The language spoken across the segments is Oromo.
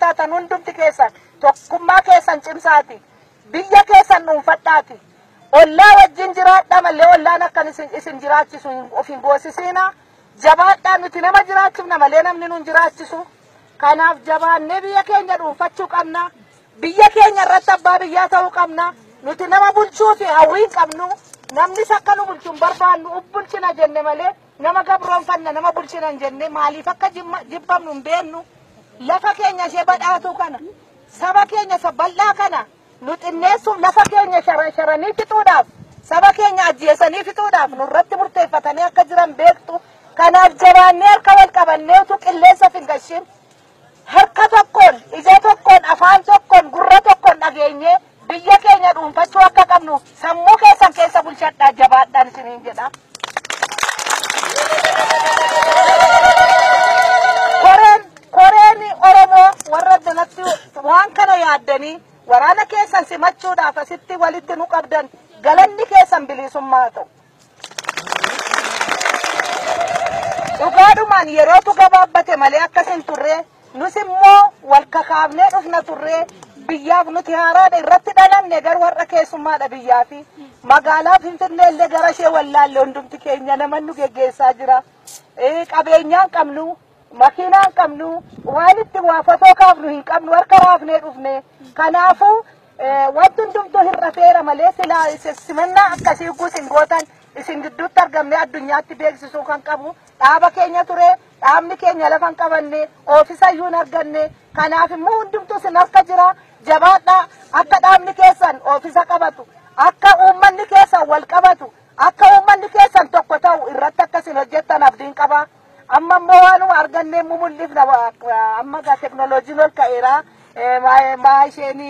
taatan hundumti keessan tokkummaa keessan cimsaati. Biyya keessan dhuunfadhaati. Ollaa wajjin jiraadha malee ollaan akkan isin jiraachisu of hin goosisiina. Jabaadhaa nuti nama jiraachifna malee namni nun jiraachisu. Kanaaf jabaannee biyya keenya dhuunfachuu qabna. Biyya keenya irratti abbaa biyyaa ta'uu qabna. Nuti nama bulchuu fi hawwii hin qabnu. Namnis akka nu bulchu hin barbaannu uf bulchina jenne malee nama gabroonfanna nama bulchina hin jenne maaliif akka jibbamnu hin beeknu. Lafa keenya ishee badhaatuu kana saba keenya isa bal'aa kana nu xinneessuuf lafa keenya sharanii fixuudhaaf saba keenya ajjeesanii fixuudhaaf nurratti murteeffatanii akka jiran beektu. Kanaaf jabaannee harka wal qabannee utuu qilleensa hin gashin harka tokkoon ija tokkoon afaan tokkoon gurra tokkoon dhageenyee biyya keenya dhuunfachuu akka qabnu sammuu keessan keessa bulchadhaa jabaadhaan isiniin jedha. Koreen Oromoo warra addanatti waan kana yaaddanii waraana keessan simachuudhaaf asitti walitti nu qabdan galanni keessan bilisummaa ta'u. Dhugaadhumaan yerootu gabaabbate malee akkas hin turre nus immoo wal kakaafnee dhufna turre biyyaaf nuti haaraadha irratti dhalanne garuu har'a keessummaadha biyyaa fi magaalaa Finfinnee illee gara ishee wallaalle hundumti keenya naman nu geggeessaa jira. Qabeenyaa hin qabnu, makiinaa hin qabnu, waan itti waa fotoo kaafnu hin qabnu harka raafnee dhufne. Kanaafuu wanti hundumtuu hir'ateera malee silaa simannaa akkasii guus hin gootan isin gidduutti argamnee addunyaatti beeksisuu kan qabu dhaaba keenya ture. Dhaabni keenya lafa hin qabanne oofisa iyyuu hin arganne. Kanaaf immoo hundumtuu isin harka jira. Jabaadhaa akka dhaabni keessan oofisa qabatu, akka uummanni keessan wal qabatu, akka uummanni keessan tokko ta'u irratti akka isin hojjettan abdiin qaba. Amma immoo waanuma argannee mul'ifna. Amma egaa teknooloojiin ol ka'eera. Maa isheen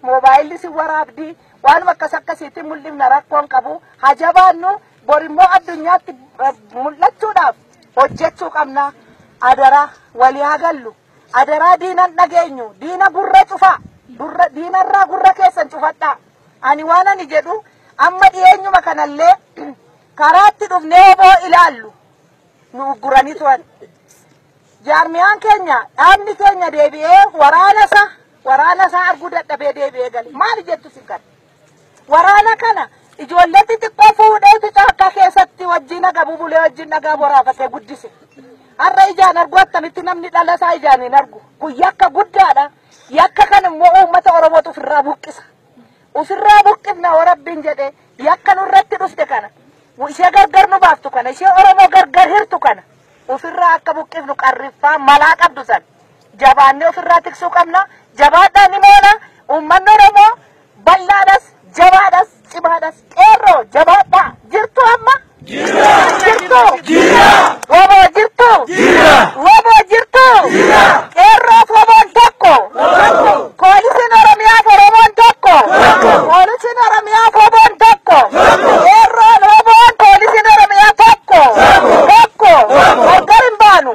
moobaayilli si waraabdi waanuma akkas akkasiitti mul'ifna rakkoon qabu. Haa jabaannu bor immoo addunyaatti mul'achuudhaaf hojjechuu qabna. Adaraa walii haa gallu. Adaraa diinan dhageenyu. Diina gurra cufaa. Diinarraa gurra keessan cufadhaa. Ani waan ani jedhu amma dhiyeenyuma kanallee karaatti dhufnee oboo ilaallu nu ugguranii turan. Jaarmiyaan keenya dhaabni keenya deebi'ee waraana isaa arguu dadhabee deebi'ee gale. Maali jettu si kana? Waraana kana ijoollee xixiqqoo fuudheetu caakkaa keessatti wajjin dhagaa bubulee wajjin dhagaa boraafatee guddise. Har'a ijaan argu attamitti namni dhala isaa ijaan hin argu. Kun yakka guddaadha. Yakka kana immoo uummata Oromootu ofirraa buqqisa. Ofirraa buqqifna yoo Rabbiin jedhe yakka nurratti dhufte kana ishee gargar nu baaftu kana ishee Oromoo gargar hirtu kana ofirraa akka buqqifnu qarriffaa malaa qabdu san jabaannee ofirraa tiksuu qabna. Jabaadhaan ni moona. Uummanni Oromoo bal'aadhas jabaadhas cimaadhas qeerroo jabaadhaa jirtu amma. Jirtu. Woboo jirtu. Woboo jirtu. Qeerroof woboon tokko. Poolisiin Oromiyaaf Oromoon tokko. Poolisiin Oromiyaaf woboon tokko. Qeerroon woboon poolisiin Oromiyaa tokko. Tokko. Gargar hin baanu.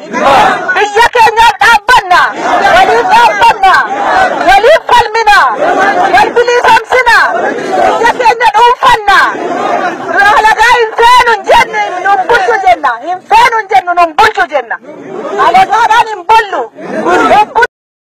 Biyya keenyaaf dhaabbanna. Waliif dhaabbanna. Waliif falmina. Wal bilisoomsina. Biyya keenya dhuunfanna. Alagaa hin feenu hin jenne nun bulchu jenna. Hin feenu hin jennu nun bulchu jenna. Alagaadhaan hin